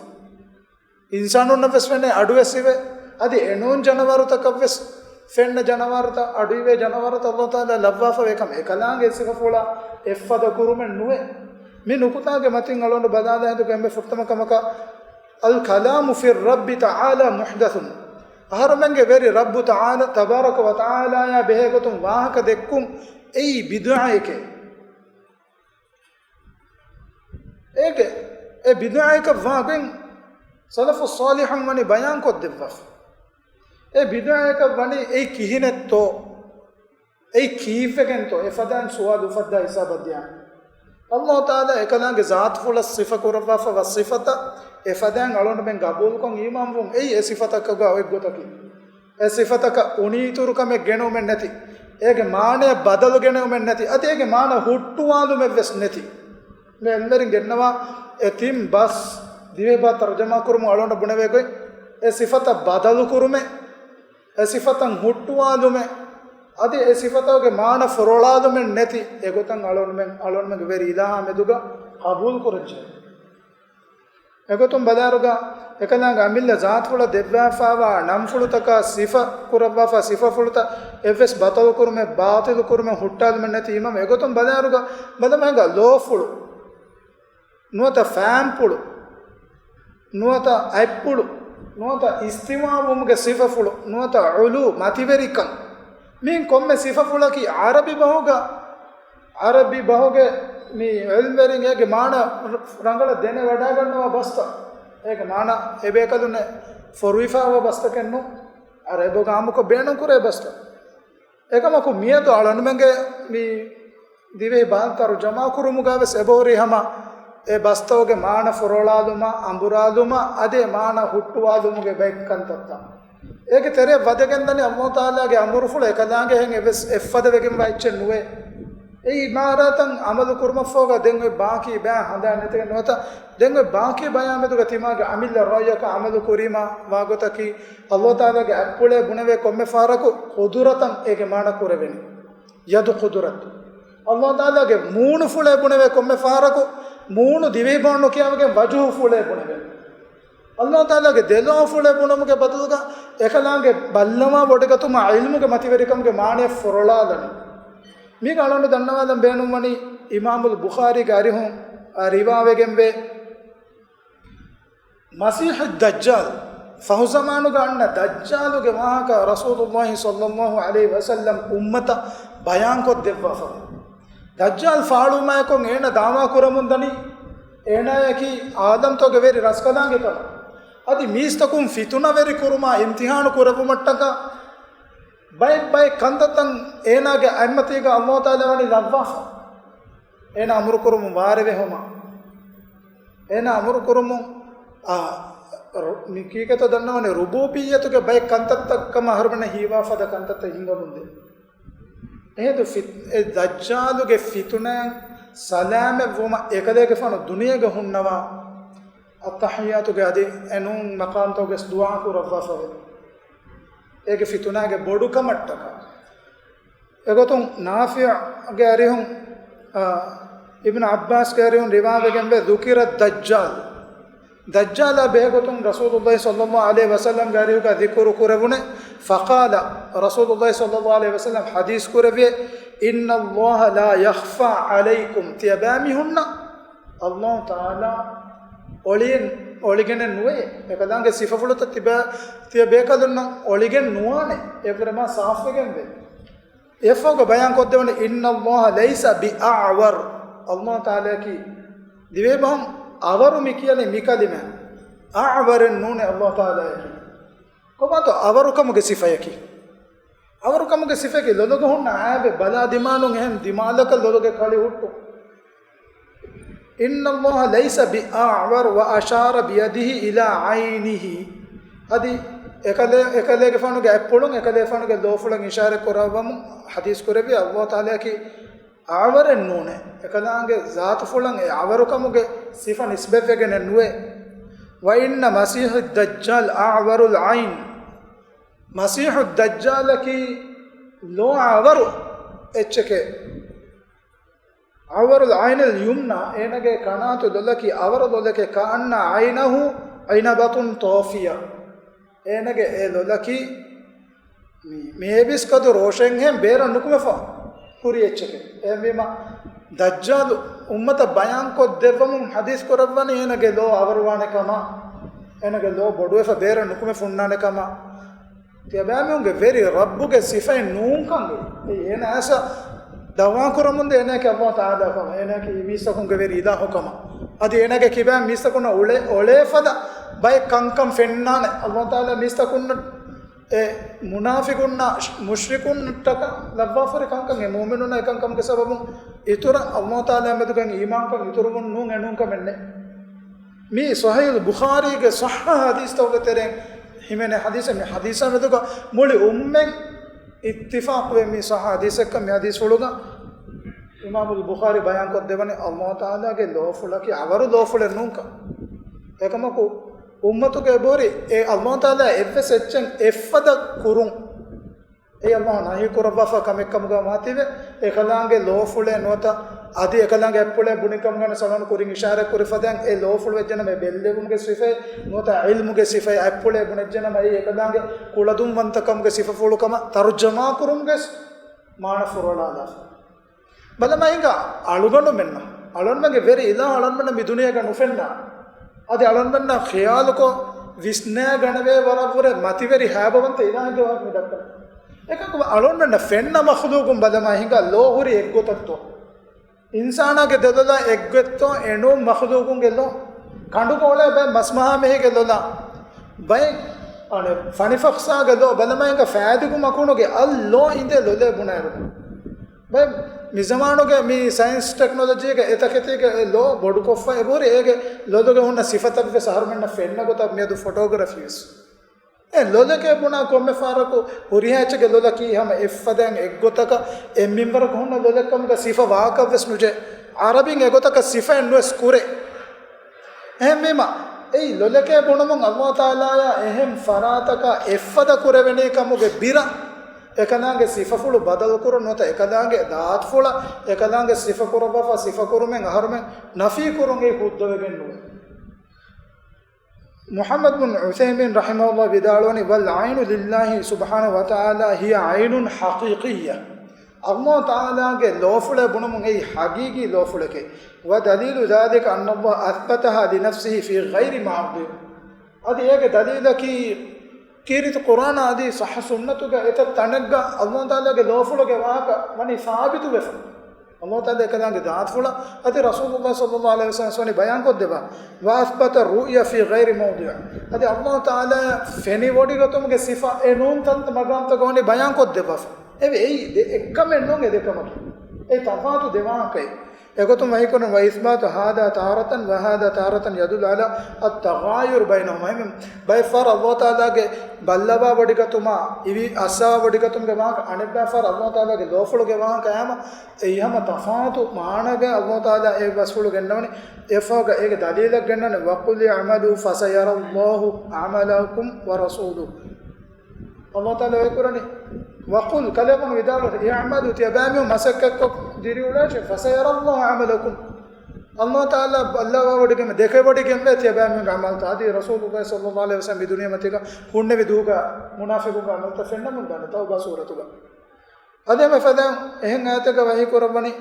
އިންސާނުންނަށްވެސް ފެނޭ އަޑުވެސް އިވޭ. އަދި އެނޫން ޖަނަވާރުތަކަށްވެސް ފެންނަ ޖަނަވާރުތައް، އަޑުއިވޭ ޖަނަވާރުތައް އަލްލާހު ތަޢާލާ ލައްވާފަ އެކަމަށް އެކަލާނގެ ސިފަފުޅާ އެއްފަދަ ކުރުމެއް ނުވޭ. މި ނުކުތާގެ މަތިން އަޅުގަނޑު ބަލާލާ ހިނދުގެ އެންމެ ފުރަތަމަ ކަމަކަށް، އަލް ކަލާމު ފިއް ރައްބި ތަޢާލާ މުޙްދަޘުން. އަހަރުމެންގެ ވެރި ރައްބު ތަޢާލާ، ތަބާރަކަ ވަ ތަޢާލާޔާ ބެހޭގޮތުން ވާހަކަ ދެއްކުން އެއީ ބިދުޢައެކޭ. އޭގެ އެ ބިދުޢައަކަށް ވާގޮތް ސަލަފު ޞާލިޙުން ވަނީ ބަޔާން ކޮށްދެއްވާފަ. އެ ބިދުޢައަކަށް ވަނީ އެއީ ކިހިނެއްތޯ؟ އެއީ ކީއްވެގެންތޯ؟ އެފަދައިން ސުވާލު އުފައްދާ ހިސާބަށް ދިޔާ. އަލްލާހު ތަޢާލާ އެކަލާނގެ ޒާތުފުޅަށް ސިފަ ކުރައްވާފަވާ ސިފަތައް އެފަދައިން އަޅުގަނޑުމެން ގަބޫލުކޮށް އީމާންވުން އެއީ އެ ސިފަތަކުގަ އޮތް ގޮތަކީ. އެ ސިފަތަކަށް އުނިއިތުރުކަމެއް ގެނެވުމެއް ނެތި، އޭގެ މާނައަށް ބަދަލު ގެނެވުމެއް ނެތި، އަދި އޭގެ މާނަ ހުއްޓުވާލުމެއްވެސް ނެތި. މި ޢިލްމުވެރިން ގެންނަވާ އެ ތިން ބަސް ދިވެހިބަހަށް ތަރުޖަމާ ކުރުމުން އަޅުގަނޑަށް ބުނެވޭ ގޮތް، އެ ސިފަތައް ބަދަލު ކުރުމެއް، އެ ސިފަތައް ހުއްޓުވާލުމެއް، އަދި އެ ސިފަތަކުގެ މާނަ ފޮރޮޅާލުމެއް ނެތި އެގޮތަށް އަޅުގަނޑުމެން، އަޅުގަނޑުމެންގެ ވެރި އިލާހާ މެދުގަ ޤަބޫލު ކުރަންޖެހޭ. އެގޮތުން ބަލާއިރުގަ އެކަލާނގެ އަމިއްލަ ޒާތުފުޅަށް ދެއްވާފައިވާ ނަންފުޅުތަކާ ސިފަ ކުރައްވާފަ ސިފަފުޅުތައް އެއްވެސް ބަޠަލު ކުރުމެއް، ބާޠިލު ކުރުމެއް، ހުއްޓާލުމެއް ނެތި އީމާން. އެގޮތުން ބަލާއިރުގަ ބަލަމާގަ ލޯފުޅު، ނުވަތަ ފާންޕުޅު، ނުވަތަ އަތްޕުޅު، ނުވަތަ އިސްތިވާވުމުގެ ސިފަފުޅު، ނުވަތަ ޢުލޫ، މަތިވެރިކަން. މިއިން ކޮންމެ ސިފަފުޅަކީ ޢަރަބި ބަހުގަ، ޢަރަބި ބަހުގެ މި ޢިލްމުވެރިން އޭގެ މާނަ ރަ-، ރަނގަޅަށް ދެނެވަޑައިގަންނަވާ ބަސްތައް. އޭގެ މާނަ އެބޭކަލުންނަށް ފޮރުވިފައިވާ ބަސްތަކެއް ނޫން. ޢަރަބި ބަހުގަ ޢާއްމުކޮށް ބޭނުންކުރޭ ބަސްތައް. އެކަމަކު މިއަދު އަޅުގަނޑުމެންގެ މި ދިވެހި ބަހަށް ތަރުޖަމާ ކުރުމުގަވެސް އެބަހުރި ހަމަ އެ ބަސްތަކުގެ މާނަ ފޮރޮޅާލުމަށް، އަނބުރާލުމަށް، އަދި އެ މާނަ ހުއްޓުވާލުމުގެ ބައެއް ކަންތައްތައް. އޭގެ ތެރެއަށް ވަދެގެންދަނީ އަލްލާހު ތަޢާލާގެ އަމުރުފުޅު އެކަލާނގެ ހެން އެއްވެސް އެއްފަދަ ވެގެންވާ އެއްޗެއް ނުވޭ. އެ ޢިމާރާތަށް ޢަމަލު ކުރުމަށްފަހުގަ ދެން އޮތް ބާކީ ބައި ހަނދާން ނެތިގެން ނުވަތަ، ދެން އޮތް ބާކީ ބަޔާން މެދުގަ ތިމާގެ އަމިއްލަ ރައުޔަކަށް ޢަމަލު ކުރީމާ ވާގޮތަކީ، އަލްލާހު ތަޢާލާގެ އަތްޕުޅޭ ބުނެވޭ ކޮންމެ ފަހަރަކު ޤުދުރަތަށް އޭގެ މާނަ ކުރެވެނީ. ޔަދު ޤުދުރަތު. އަލްލާހު ތަޢާލާގެ މޫނުފުޅޭ ބުނެވޭ ކޮންމެ ފަހަރަކު، މޫނު ދިވެހިބަހުން ނުކިޔާވެގެން ވަޖުހުފުޅޭ ބުނެވޭ. އަލްލާހު ތަޢާލާގެ ދެލޯފުޅޭ ބުނުމުގެ ބަދަލުގަ އެކަލާނގެ ބައްލަވާ ވޮޑިގަތުމާ ޢިލްމުގެ މަތިވެރިކަމުގެ މާނައަށް ފޮރޮޅާލަނީ. މީގަ އަޅުގަނޑު ދަންނަވާލަން ބޭނުންވަނީ އިމާމުލް ބުޚާރީގެ އަރިހުން، އަ، ރިވާވެގެންވޭ، މަސީޙު ދައްޖާލް، ފަހުޒަމާނުގަ އަންނަ ދައްޖާލުގެ ވާހަކަ ރަސޫލުﷲ ޞައްލަﷲު ޢަލައިހި ވަސައްލަމް އުއްމަތަށް ބަޔާންކޮށްދެއްވާފަ. ދައްޖާލް ފާޅުވުމާއެކު އޭނަ ދަޢުވާ ކުރަމުންދަނީ، އޭނާއަކީ އާދަމްތަކުގެ ވެރި ރަސްކަލާނގެކަމަށް. އަދި މީސްތަކުން ފިތުނަވެރި ކުރުމާ އިމްތިޙާނު ކުރެއްވުމަށްޓަކާ ބައެއް ބައެއް ކަންތައްތައް އޭނާގެ އަތްމަތީގަ އަލްލާހު ތަޢާލާ ވަނީ ލައްވާފަ. އޭނާ އަމުރުކުރުމުން ވާރޭވެ ހޮމާ. އޭނާ އަމުރުކުރުމުން، އާ، ރު-، މި ކީކޭތޯ ދަންނަވަނީ ރުބޫބިއްޔަތުގެ ބައެއް ކަންތައްތައް ކަމަށް އަހަރުމެންނަށް ހީވާ ފަދަ ކަންތައްތައް ހިނގަމުންދޭ. އެހިނދު ފިތް-، އެ ދައްޖާލުގެ ފިތުނައިން ސަލާމަތްވުމަށް އެކަލޭގެފާނު ދުނިޔޭގަ ހުންނަވާ އައްތަޙިއްޔާތުގެ އަދި އެނޫން މަޤާމްތަކުގެ ދުޢާ ކުރައްވާފަވޭ. އޭގެ ފިތުނާގެ ބޮޑުކަމަށްޓަކާ. އެގޮތުން ނާފިޢުގެ އަރިހުން، އާ، އިބްނު ޢައްބާސްގެ އަރިހުން ރިވާވެގެންވޭ، ذُكِرَ الدَّجَّالُ. ދައްޖާލާ ބެހޭގޮތުން ރަސޫލުﷲ ޞައްލަﷲު ޢަލައިހި ވަސައްލަމްގެ އަރިހުގަ ޛިކުރު ކުރެވުނެ. فَقَالَ، ރަސޫލުﷲ ޞައްލަﷲު ޢަލައިހި ވަސައްލަމް ޙަދީޘް ކުރެއްވިއޭ، إِنَّ اللَّهَ لَا يَخْفَى عَلَيْكُمْ، ތިޔަބައިމީހުންނަށް އަލްލާހު ތަޢާލާ އޮޅިއެއް، އޮޅިގެނެއް ނުވޭ. އެކަލާނގެ ސިފަފުޅުތައް ތިބަ-، ތިޔަބޭކަލުންނަށް އޮޅިގެން ނުވާނެ. އެއަށްވުރެ މާ ސާފުވެގެންވޭ. އެއަށްފަހުގަ ބަޔާންކޮށްދެވުނީ، إِنَّ اللَّهَ لَيْسَ بِأَعْوَرَ. އަލްލާހު ތަޢާލާއަކީ ދިވެހިބަހުން އަވަރު މި ކިޔަނީ މި ކަލިމަ އަޢްވަރެއް ނޫނޭ އަﷲ ތަޢާލާއަކީ. ކޮބާތޯ އަވަރުކަމުގެ ސިފަޔަކީ؟ އަވަރުކަމުގެ ސިފައަކީ ލޮލުގަ ހުންނަ އައިބެއް ބަލާ ދިމާލުން އެހެން ދިމާލަކަށް ލޮލުގެ ކަޅި ހުއްޓުން. إن الله ليس بأعور وأشار بيده إلى عينه. އަދި އެކަލޭ، އެކަލޭގެފާނުގެ އަތްޕުޅުން އެކަލޭފާނުގެ ލޯފުޅަށް އިޝާރަތް ކުރައްވަމުން ޙަދީޘް ކުރެއްވި އަﷲ ތަޢާލާއަކީ އަވަރެއް ނޫނޭ. އެކަލާނގެ ޒާތުފުޅަށް އެ އަވަރުކަމުގެ ސިފަ ނިސްބަތްވެގެނެއް ނުވޭ. وإن المسيح الدجال أعور العين. މަސީޙު ދައްޖާލަކީ ލޯ އަވަރު އެއްޗެކޭ. أعور العين اليمنى، އޭނަގެ ކަނާތު ލޮލަކީ އަވަރު ލޮލެކޭ، كأن عينه عنبة طافية. އޭނަގެ އެ ލޮލަކީ މި، މޭބިސް ކަދު ރޯޝަންހެން ބޭރަށް ނުކުމެފަ ހުރި އެއްޗެކޭ. އެހެންވީމަ، ދައްޖާލު އުއްމަތަށް ބަޔާންކޮށްދެއްވަމުން ޙަދީޘް ކުރައްވަނީ އޭނަގެ ލޯ އަވަރުވާނެ ކަމަށް، އޭނަގެ ލޯ ބޮޑުވެފަ ބޭރަށް ނުކުމެފަ ހުންނާނެ ކަމަށް. ތިޔަބައިމީހުންގެ ވެރި ރައްބުގެ ސިފައެއް ނޫންކަން. އެ އޭނަ އައިސް ދަޢުވާ ކުރަމުންދޭ އޭނައަކީ އަﷲ ތަޢާލާ ކަމަށް، އޭނައަކީ މީސްތަކުންގެ ވެރި އިލާހު ކަމަށް. އަދި އޭނަގެ ކިބައިން މީސްތަކުންނަށް އުޅޭ، އުޅޭ ފަދަ ބައެއް ކަންކަން ފެންނާނެ. އަﷲ ތަޢާލާ މީސްތަކުންނަށް އެ މުނާފިޤުންނާ މުޝްރިކުންނަށްޓަކާ ލައްވާފަރި ކަންކަން އެ މުއުމިނުންނަށް އެކަންކަމުގެ ސަބަބުން އިތުރަށް އަﷲ ތަޢާލާ މެދުގައި އީމާންކަން އިތުރުވުން ނޫން، އެނޫން ކަމެއްނެއް. މީ ޞަޙީޙުލް ބުޚާރީގެ ޞައްޙަ ޙަދީޘްތަކުގެ ތެރެއިން ހިމެނޭ ޙަދީޘެއް. މި ޙަދީޘާ މެދުގަ މުޅި އުއްމަތް އިއްތިފާޤުވޭ މީ ޞައްޙަ ޙަދީޘެއްކަން. މި ޙަދީޘްފުޅުގަ އިމާމުލް ބުޚާރީ ބަޔާންކޮށްދެއްވަނީ އަﷲ ތަޢާލާގެ ލޯފުޅަކީ އަވަރު ލޯފުޅެއް ނޫންކަން. އެކަމަކު، އުއްމަތުގެ އެބަހުރި އެ އަﷲ ތަޢާލާ އެއްވެސް އެއްޗެއް އެއްފަދަ ކުރުން އެއީ އަﷲ ނަހީ ކުރައްވާފަ ކަމެއްކަމުގަ މާތިވެ، އެކަލާނގެ ލޯފުޅޭ ނުވަތަ އަދި އެކަލާނގެ އަތްޕުޅޭ ބުނިކަމުގަ ސަލާން ކުރިން އިޝާރާތް ކުރި ފަދައިން އެ ލޯފުޅު ވެއްޖެނަމަ އެ ބެއްލެވުމުގެ ސިފައެއް ނުވަތަ ޢިލްމުގެ ސިފައެއް އަތްޕުޅޭ ބުނެއްޖެނަމަ އެއީ އެކަލާނގެ ކުޅަދުންވަންތަކަމުގެ ސިފަފުޅު ކަމަށް ތަރުޖަމާ ކުރުމުގެ މާނަ ފުރޮޅާލާފަ. ބަލަމާ ހިނގާ އަޅުގަނޑުމެންނަށް، އަޅުގަނޑުމެންގެ ވެރި އިލާހު އަޅުގަނޑުމެންނަށް މި ދުނިޔޭގަ ނުފެންނާ. އަދި އަޅުގަނޑުމެންނަށް ޚިޔާލުކޮށް ވިސްނާގަނެވޭ ވަރަށްވުރެ މަތިވެރި ހައިބަވަންތަ އިލާހެއްގެ ވާހަކަ މި ދައްކަނީ. އެކަކު އަޅުގަނޑުމެންނަށް ފެންނަ މަޚްލޫޤުން ބަލަމާ ހިނގާ ލޯ ހުރި އެއްގޮތަށްތޯ؟ އިންސާނާގެ ދެލޮލާ އެއްގޮތްތޯ އެނޫން މަޚްލޫޤުންގެ ލޯ؟ ކަނޑުގަ އުޅޭ ބައެއް މަސްމަހާމެހިގެ ލޮލާ، ބައެއް އަނެއް ފަނިފަޚްސާގެ ލޯ ބަލަމާ ހިނގާ ފައިދިގު މަކުނުގެ އަށް ލޯ އިނދޭ ލޮލޭ ބުނާއިރު. ބައެއް މިޒަމާނުގެ މި ސައިންސް ޓެކްނޮލޮޖީގެ އެތަކެތީގެ އެ ލޯ ބޮޑުކޮށްފަ އެބަހުރި އޭގެ ލޮލުގަ ހުންނަ ސިފަތައްވެސް އަހަރުމެންނަށް ފެންނަ ގޮތަށް މިއަދު ފޮޓޯގްރަފީވެސް. އެ ލޮލެކޭ ބުނާ ކޮންމެ ފަހަރަކު ހުރިހާ އެއްޗެއްގެ ލޮލަކީ ހަމަ އެއްފަދައިން އެއްގޮތަކަށް އެއްމިންވަރަކު ހުންނަ ލޮލެއްކަމުގަ ސިފަ ވާކަށްވެސް ނުޖެ. ޢަރަބިން އެގޮތަކަށް ސިފައެއް ނުވެސް ކުރޭ. އެހެންވީމަ، އެއީ ލޮލެކޭ ބުނުމުން އަﷲ ތަޢާލާޔާ އެހެން ފަރާތަކަށް އެއްފަދަ ކުރެވެނީ ކަމުގެ ބިރަށް އެކަލާނގެ ސިފަފުޅު ބަދަލުކުރުން ނުވަތަ އެކަލާނގެ ދާތުފުޅަށް އެކަލާނގެ ސިފަ ކުރައްވާފަ ސިފަކުރުމެއް އަހަރުމެން ނަފީ ކުރުން އެއީ ހުއްދަވެގެން ނުވޭ. މުޙައްމަދު ބިން ޢުޘައިމީން ރަޙިމަހުﷲ ވިދާޅުވަނީ، والعين لله سبحانه وتعالى هي عين حقيقية. އަﷲ ތަޢާލާގެ ލޯފުޅޭ ބުނުމުން އެއީ ޙަޤީޤީ ލޯފުޅެކޭ. ودليل ذلك أن الله أثبتها لنفسه في غير موضع. އަދި އޭގެ ދަލީލަކީ، ކީރިތި ޤުރްއާނާ އަދި ޞައްޙަ ސުންނަތުގެ އެތައް ތަނެއްގަ އަﷲ ތަޢާލާގެ ލޯފުޅުގެ ވާހަކަ ވަނީ ސާބިތުވެފަ. އަﷲ ތަޢާލާ އެކަލާނގެ ދާތުފުޅަށް އަދި ރަސޫލުﷲ ޞައްލަﷲ ޢަލައިހި ވަސައްލަމަ ވަނީ ބަޔާންކޮށްދެއްވާ، وأثبت الرؤية في غير موضع. އަދި އަﷲ ތަޢާލާ ފެނިވޮޑިގަތުމުގެ ސިފަ އެ ނޫން ތަންތަން މަގާމްތަކަށް ވަނީ ބަޔާންކޮށްދެއްވާފަ. އެވެ، އެއީ ދެ އެއްކަމެއް ނޫން އެ ދެކަމަކީ. އެއީ ތަފާތު ދެ ވާހަކައެއް. އެގޮތުން ވަޙީކުރަން، وإثبات هذا تارة وهذا تارة يدل على التغاير بينهما. އެހެން ބައެއް ފަހަރަށް އަﷲ ތަޢާލާގެ ބައްލަވާ ވޮޑިގަތުމާ، އިވި އައްސަވާ ވޮޑިގަތުމުގެ ވާހަކަ، އަނެއްބައި ފަހަރަށް އަﷲ ތަޢާލާގެ ލޯފުޅުގެ ވާހަކަ ހަމަ އެއީ ހަމަ ތަފާތު މާނާގައި އަﷲ ތަޢާލާ އެ ވަޞްފު ގެންނަވަނީ. އެއަށްފަހުގަ އޭގެ ދަލީލަށް ގެންނަނީ، وقل اعملوا فسيرى الله عملكم ورسوله. އަﷲ ތަޢާލާ ވަޙީކުރަނީ، وقل، ކަލޭގެފާނު ވިދާޅުވީ، اعملوا، ތިޔަބައިމީހުން މަސައްކަތްކޮށް ދިރިއުޅޭށޭ، فسيرى الله عملكم. އަﷲ ތަޢާލާ ބައްލަވާވޮޑިގެން ދެކެވޮޑިގެންވޭ ތިޔަބައިމީހުންގެ ޢަމަލުތައް. އަދި ރަސޫލުﷲ ޞައްލަﷲ ޢަލައިހި ވަސައްލަމަ މި ދުނިޔެމަތީގަ ހުންނެވި ދުވަހުގަ މުނާފިޤުންގެ ޢަމަލުތައް ފެންނަމުންދާނެ ތައުބާ ސޫރަތުގަ. އަދި ހަމަ އެފަދައިން އެހެން އާޔަތެއްގަ ވަޙީކުރައްވަނީ،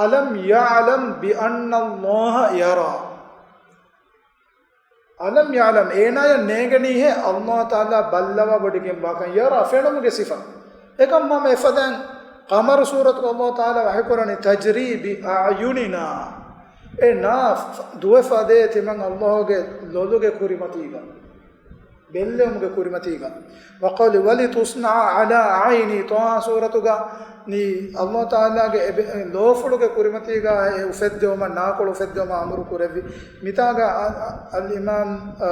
ألم يعلم بأن الله يرى. ألم يعلم، އޭނާޔަށް ނޭނގެނީހޭ އަﷲ ތަޢާލާ ބައްލަވާވޮޑިގެންވާކަން، يرى، ފެނުމުގެ ސިފަ. އެކަމަކު ހަމަ އެފަދައިން ޤަމަރު ސޫރަތުގަ އަﷲ ތަޢާލާ ވަޙީކުރަނީ، تجري بأعيننا. އެ ނާ ދުވެފަ ދޭ ތިމަން އައްލާހުގެ ލޮލުގެ ކުރިމަތީގަ، ބެއްލެވުމުގެ ކުރިމަތީގަ. وَقَالُوا وَلِتُصْنَعَ عَلَىٰ عَيْنِي، ޠާހާ ސޫރަތުގަ ނީ އައްލާހު ތަޢާލާގެ އެ ބެ-، ލޯފުޅުގެ ކުރިމަތީގަ އެ އުފެއްދެވުމަށް، ނާކޮޅު އުފެއްދެވުމަށް އަމުރު ކުރެއްވި. މިތާގަ އަ-، އަ-، އަލްއިމާމް، އާ،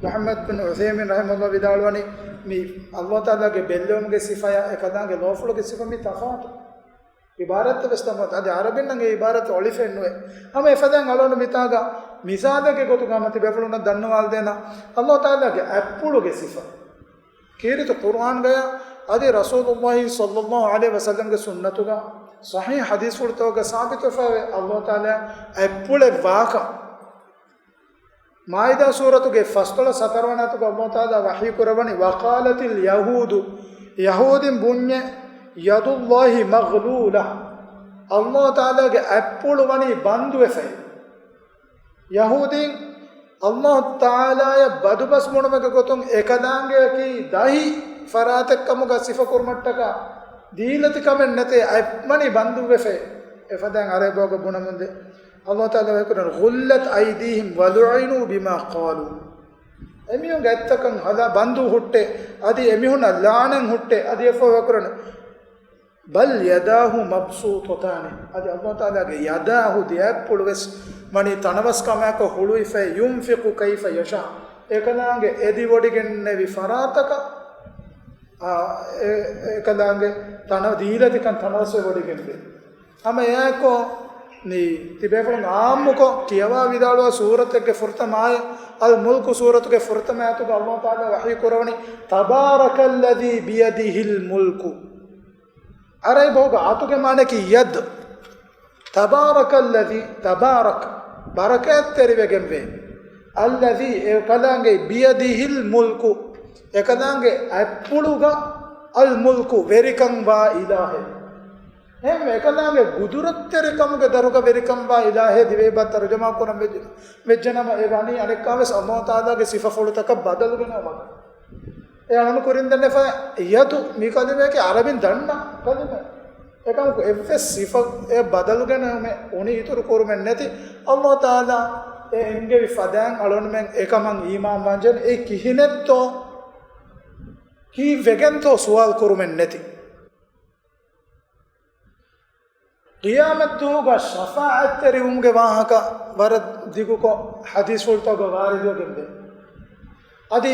މުޙައްމަދު ބިން ޢުޘައިމީން ރަޙިމަހުﷲ ވިދާޅުވަނީ، މި އައްލާހު ތަޢާލާގެ ބެއްލެވުމުގެ ސިފަޔާ އެކަލާނގެ ލޯފުޅުގެ ސިފަ މި ތަފާތު. ޢިބާރަތްތައް ވެސް ތަފާތު. އަދި ޢަރަބިންނަށް އެ ޢިބާރަތް އޮޅިފައެއް ނުވޭ. ހަމަ އެފަދައިން އަޅުގަނޑު މިތާގަ މިސާލެއްގެ ގޮތުގަ މަތި ބޭފުޅުންނަށް ދަންނަވާލަދޭނަ، އައްލާހު ތަޢާލާގެ އަތްޕުޅުގެ ސިފަ. ކީރިތި ޤުރުއާންގަޔާ އަދި ރަސޫލުﷲ ޞައްލަﷲ ޢަލައިހި ވަސައްލަމްގެ ސުންނަތުގަ ޞަޙީޙު ޙަދީޘްފުޅުތަކުގަ ސާބިތުވެފައިވޭ އައްލާހު ތަޢާލާ އަތްޕުޅެއް ވާކަން. މާއިދާ ސޫރަތުގެ ފަސްދޮޅަސް ހަތަރުވަނަ އާޔަތުގަ އައްލާހު ތަޢާލާ ވަޙީ ކުރައްވަނީ، وَقَالَتِ الْيَهُودُ، ޔަހޫދީން ބުންޏޭ، يَدُ اللَّهِ مَغْلُولَةٌ، އައްލާހު ތަޢާލާގެ އަތްޕުޅު ވަނީ ބަންދުވެފައި. ޔަހޫދީން އައްލާހު ތަޢާލާޔަށް ބަދުބަސް ބުނުމެއްގެ ގޮތުން އެކަލާނގެއަކީ ދަހި ފަރާތެއް ކަމުގަ ސިފަކުރުމަށްޓަކާ ދީލަތި ކަމެއް ނެތޭ، އަތް ވަނީ ބަންދުވެފައި. އެފަދައިން ޢަރަބި ބަހުގަ ބުނަމުންދޭ. އައްލާހު ތަޢާލާ ވަޙީކުރަން، غُلَّتْ أَيْدِيهِمْ وَلُعِنُوا بِمَا قَالُوا. އެމީހުންގެ އަތްތަކަށް ހަލާ ބަންދު ހުއްޓޭ، އަދި އެމީހުންނަށް ލަޢުނަތް ހުއްޓޭ، އަދި އެފަހު ވަޙީކުރަން، بَلْ يَدَاهُ مَبْسُوطَتَانِ. އަދި އައްލާހު ތަޢާލާގެ ޔަދާހު ދެ އަތްޕުޅު ވެސް ވަނީ ތަނަވަސް ކަމާއެކު ހުޅުވިފައި، يُنْفِقُ كَيْفَ يَشَاءُ. އެކަލާނގެ އެދިވޮޑިގެންނެވި ފަރާތަކަށް، އާ، އެ، އެކަލާނގެ ތަނަ-، ދީލަތިކަން ތަނަވަސްވެވޮޑިގެންވޭ. ހަމަ އެއާއެކު މި ތިބޭފުޅުން އާއްމުކޮށް ކިޔަވާ ވިދާޅުވާ ސޫރަތެއްގެ ފުރަތަމަ އާޔަތް، އަލް މުލްކު ސޫރަތުގެ ފުރަތަމަ އާޔަތުގަ އައްލާހު ތަޢާލާ ވަޙީ ކުރަވަނީ، تَبَارَكَ الَّذِي بِيَدِهِ الْمُلْكُ. ޢަރަބި ބަހުގަ އަތުގެ މާނައަކީ ޔަދު. تَبَارَكَ الَّذِي، تَبَارَكَ، ބަރަކާތްތެރިވެގެންވޭ. الَّذِي، އެކަލާނގެ، بِيَدِهِ الْمُلْكُ، އެކަލާނގެ އަތްޕުޅުގަ، الْمُلْكُ، ވެރިކަންވާ އިލާހެއް. އެހެންވެ، އެކަލާނގެ ގުދުރަތްތެރިކަމުގެ ދަރުގަ ވެރިކަންވާ އިލާހެއް ދިވެހި ބަހަށް ތަރުޖަމާ ކުރަން ވެއްޖެ-، ވެއްޖެނަމަ، އެ ވަނީ އަނެއްކާވެސް އައްލާހު ތަޢާލާގެ ސިފަފުޅުތަކަށް ބަދަލުގެނައުމަކަށް. އެ އަޅުނު ކުރިން ދެންނެފަ ޔަދު މި ކަލިމަޔަކީ ޢަރަބިން ދަންނަ ކަލިމަ. އެކަމަކު އެއްވެސް ސިފައެއް ބަދަލުގެނެއް އުނި އިތުރު ކުރުމެއް ނެތި. އައްލާހު ތަޢާލާ އެ އެންގެވި ފަދައިން އަޅުންމެން އެކަމަށް އީމާން ވާންޖެހޭނެ. އެ ކިހިނެއްތޯ؟ ކީއްވެގެންތޯ ސުވާލު ކުރުމެއް ނެތި. ޤިޔާމަތްދުވަހުގަ ޝަފާޢަތްތެރިވުމުގެ ވާހަކަ ވަރަށް ދިގުކޮށް ޙަދީޘްފުޅުތަކުގަ ވާރިދުވެގެންވޭ. އަދި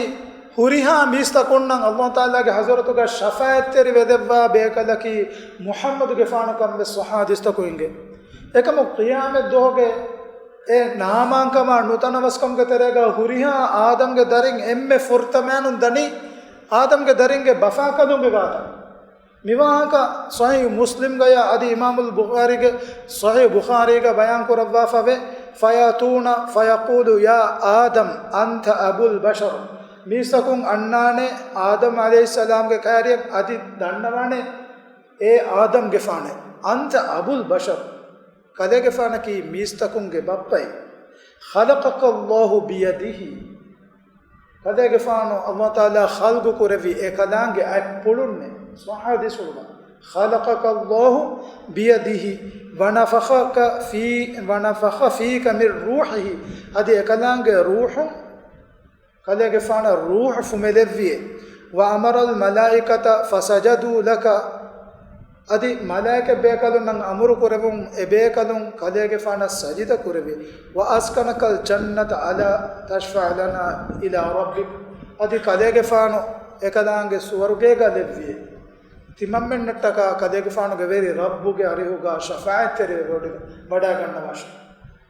ހުރިހާ މީސްތަކުންނަށް އައްލާހު ތަޢާލާގެ ޙަޟްރަތުގަ ޝަފާޢަތްތެރިވެދެއްވާ ބޭކަލަކީ މުޙައްމަދުގެފާނު ކަން ވެސް ޞައްޙަ ޙަދީޘްތަކުން އިނގޭ. އެކަމަކު ޤިޔާމަތްދުވަހުގެ އެ ނާމާންކަމާ ނުތަނަވަސްކަމުގެ ތެރޭގަ ހުރިހާ އާދަމްގެ ދަރިން އެންމެ ފުރަތަމައިނުން ދަނީ އާދަމްގެ ދަރިންގެ ބަފާކަލުންގެ ގާތަށް. މިވާހަކަ ޞަޙީޙު މުސްލިމްގަޔާ އަދި އިމާމުލް ބުޚާރީގެ ޞަޙީޙު ބުޚާރީގަ ބަޔާން ކުރައްވާފަވޭ، فَيَأْتُونَ فَيَقُولُ يَا آدَمُ أَنْتَ أَبُو الْبَشَرِ. މީސްތަކުން އަންނާނެ އާދަމް ޢަލައިހިއްސަލާމްގެ ކައިރިއަށް އަދި ދަންނަވާނެ، އޭ އާދަމްގެފާނޭ، أَنْتَ أَبُو الْبَشَرِ. ކަލޭގެފާނަކީ މީސްތަކުންގެ ބައްޕައެއް. خَلَقَكَ اللَّهُ بِيَدِهِ. ކަލޭގެފާނު އައްލާހު ތަޢާލާ ޚަލްޤު ކުރެއްވި އެކަލާނގެ އަތްޕުޅުންނޭ. ޞައްޙަ ޙަދީޘްފުޅުގަ، خَلَقَكَ اللَّهُ بِيَدِهِ وَنَفَخَكَ فِي، وَنَفَخَ فِيكَ مِنْ رُوحِهِ. އަދި އެކަލާނގެ ރޫޙުން ކަލޭގެފާނަށް ރޫޙު ފުމެލެއްވިއޭ. وَأَمَرَ الْمَلَائِكَةَ فَسَجَدُوا لَكَ. އަދި މަލާއިކަ ބޭކަލުންނަށް އަމުރު ކުރެވުން އެބޭކަލުން ކަލޭގެފާނަށް ސަޖިދަ ކުރެވި. وَأَسْكَنَكَ الْجَنَّةَ أَلَا تَشْفَعُ لَنَا إِلَىٰ رَبِّكَ. އަދި ކަލޭގެފާނު އެކަލާނގެ ސުވަރުގޭގަ ލެއްވިއޭ. ތިމަންމެންނަށްޓަކާ ކަލޭގެފާނުގެ ވެރި ރައްބުގެ އަރިހުގަ ޝަފާޢަތްތެރިވެވަޑައިގަންނަވާށޭ.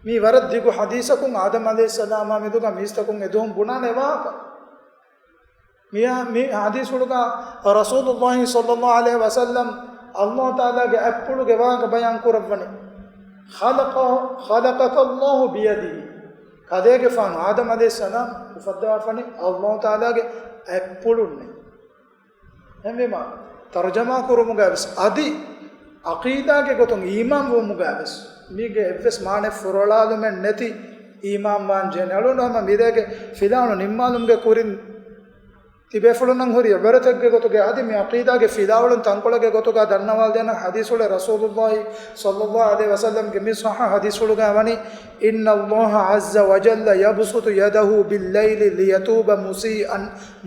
މީ ވަރަށް ދިގު ޙަދީޘަކުން އާދަމް ޢަލައިހިއްސަލާމާ މެދުގަ މީސްތަކުން އެދުވަހުން ބުނާނެ ވާހަކަ. މި، މި ޙަދީޘްފުޅުގަ ރަސޫލުﷲ ޞައްލަﷲ ޢަލައިހި ވަސައްލަމް އައްލާހު ތަޢާލާގެ އަތްޕުޅުގެ ވާހަކަ ބަޔާން ކުރައްވަނީ. خَلَقَ، خَلَقَكَ اللَّهُ بِيَدِهِ. ކަލޭގެފާނު އާދަމް ޢަލައިހިއްސަލާމް އުފައްދަވާފަނީ އައްލާހު ތަޢާލާގެ އަތްޕުޅުންނޭ. އެހެންވީމަ، ތަރުޖަމާ ކުރުމުގައިވެސް އަދި ޢަޤީދާގެ ގޮތުން އީމާން ވުމުގައިވެސް މީގެ އެއްވެސް މާނައެއް ފުރޮޅާލުމެއް ނެތި އީމާން ވާން ޖެހޭނެ. އަޅުގަނޑު ހަމަ މިރޭގެ ފިލާވަޅު ނިންމާލުމުގެ ކުރިން ތިބޭފުޅުންނަށް ހުރި ޢިބްރަތެއްގެ ގޮތުގައި އަދި މި ޢަޤީދާގެ ފިލާވަޅުން ތަންކޮޅެއްގެ ގޮތުގައި ދަންނަވާލަދޭނަން ޙަދީޘްފުޅެއް ރަސޫލުﷲ ޞައްލަﷲ ޢަލައިހި ވަސައްލަމްގެ މި ޞައްޙަ ޙަދީޘްފުޅުގައި ވަނީ، إن الله عز وجل يبسط يده بالليل ليتوب مسيئا،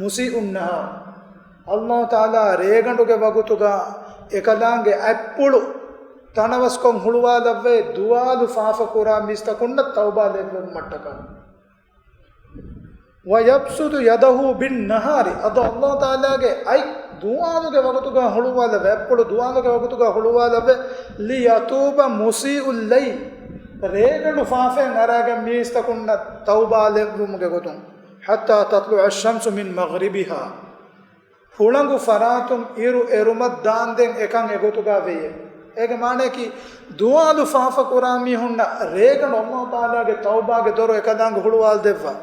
مسيء النهار. ﷲ ތަޢާލާ ރޭގަނޑުގެ ވަގުތުގަ އެކަލާނގެ އަތްޕުޅު ތަނަވަސްކޮށް ހުޅުވާލައްވައި ދުވާލު ފާފަ ކުރާ މީސްތަކުންނަށް ތައުބާ ލެއްވުމަށްޓަކާ. ويبسط يده بالنهار، އަދި ﷲ ތަޢާލާގެ އަތް ދުވާލުގެ ވަގުތުގަ ހުޅުވާލައްވަ، އަތްޕުޅު ދުވާލުގެ ވަގުތުގަ ހުޅުވާލައްވަ، ليتوب مسيء الليل، ރޭގަނޑު ފާފައިން އަރާގެން މީސްތަކުންނަށް ތައުބާ ލެއްވުމުގެ ގޮތުން، حتى تطلع الشمس من مغربها، ހުޅަނގު ފަރާތުން އިރު އެރުމަށް ދާންދެން އެކަން އެގޮތުގަ ވެޔޭ. އޭގެ މާނައަކީ، ދުވާލު ފާފަ ކުރާ މީހުންނަށް ރޭގަނޑު ﷲ ތަޢާލާގެ ތައުބާގެ ދޮރު އެކަލާނގެ ހުޅުވާލަދެއްވާ.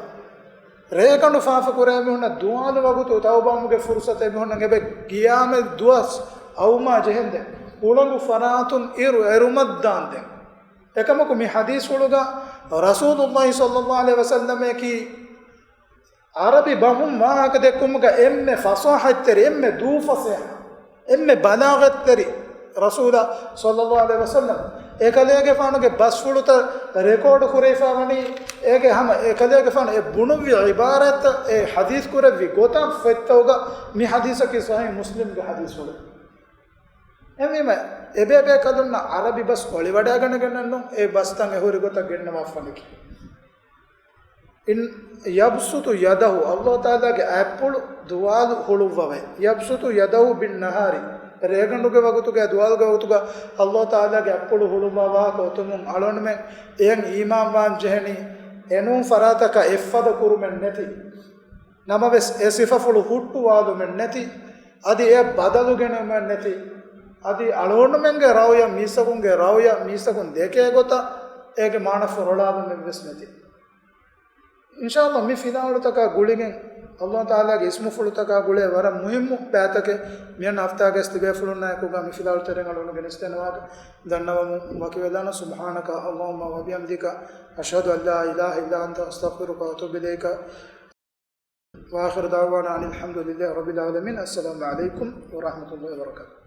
ރޭގަނޑު ފާފަ ކުރޭ މީހުންނަށް ދުވާލު ވަގުތު ތައުބާވުމުގެ ފުރުޞަތު އެމީހުންނަށް އެބަ ގިޔާމަތް ދުވަސް އައުމާ ޖެހެންދެން، ހުޅަނގު ފަރާތުން އިރު އެރުމަށް ދާންދެން. އެކަމަކު މި ޙަދީޘްފުޅުގަ ރަސޫލުﷲ ޞައްލަﷲ ޢަލައިހި ވަސައްލަމަކީ ޢަރަބި ބަހުން ވާހަކަ ދެއްކުމުގަ އެންމެ ފަޞާޙަތްތެރި، އެންމެ ދޫ ފަސޭހަ، އެންމެ ބަލާޣަތްތެރި ރަސޫލާ ޞައްލަﷲ ޢަލައިހި ވަސައްލަމް. އެކަލޭގެފާނުގެ ބަސްފުޅުތައް ރެކޯޑު ކުރެވިފަ ވަނީ، އޭގެ ހަމަ އެކަލޭގެފާނު އެ ބުނުއްވި ޢިބާރާތްތައް، އެ ޙަދީޘް ކުރެއްވި ގޮތަށް ފޮތްތަކުގަ. މި ޙަދީޘަކީ ޞަޙީޙު މުސްލިމްގެ ޙަދީޘްފުޅެއް. އެހެންވީމަ، އެބޭބޭކަލުންނަށް ޢަރަބި ބަސް އޮޅިވަޑައިގަނެގެނެއްނު، އެ ބަސްތައް އެހުރި ގޮތަށް ގެންނަވާފަނެކި. إن، يبسط يده، ﷲ ތަޢާލާގެ އަތްޕުޅު ދުވާލު ހުޅުއްވަވައި. يبسط يده بالنهار، ރޭގަނޑުގެ ވަގުތުގައި ދުވާލުގެ ވަގުތުގައި ﷲ ތަޢާލާގެ އަތްޕުޅު ހުޅުއްވާ ވާހަކަ އޮތުމުން އަޅުގަނޑުމެން އެޔަށް އީމާންވާން ޖެހެނީ، އެނޫން ފަރާތަކަށް އެއްފަދަ ކުރުމެއް ނެތި، ނަމަވެސް އެ ސިފަފުޅު ހުއްޓުވާލުމެއް ނެތި، އަދި އެ ބަދަލު ގެނުމެއް ނެތި، އަދި އަޅުގަނޑުމެންގެ ރައުޔަށް މީސްތަކުންގެ ރައުޔަށް މީސްތަކުން ދެކޭ ގޮތަށް އޭގެ މާނަ ފޮރޮޅާލުމެއްވެސް ނެތި. އިންޝާﷲ މި ފިލާވަޅުތަކާ ގުޅިގެން، ﷲ ތަޢާލާގެ އިސްމުފުޅުތަކާ ގުޅޭ ވަރަށް މުހިއްމު ބައިތަކެއް މިއަންނަ ހަފްތާގެ ތިބޭފުޅުންނާއެކުގަ މި ފިލާވަޅު ތެރެއިން އަޅުގަނޑު ގެނެސްދޭނެ ވާހަކަ ދަންނަވަމުން ވަކިވެލާނަން. سبحانك اللهم وبحمدك، أشهد أن لا إله إلا أنت، أستغفرك وأتوب إليك. وآخر دعوانا أن الحمد لله رب العالمين. السلام عليكم ورحمة الله وبركاته.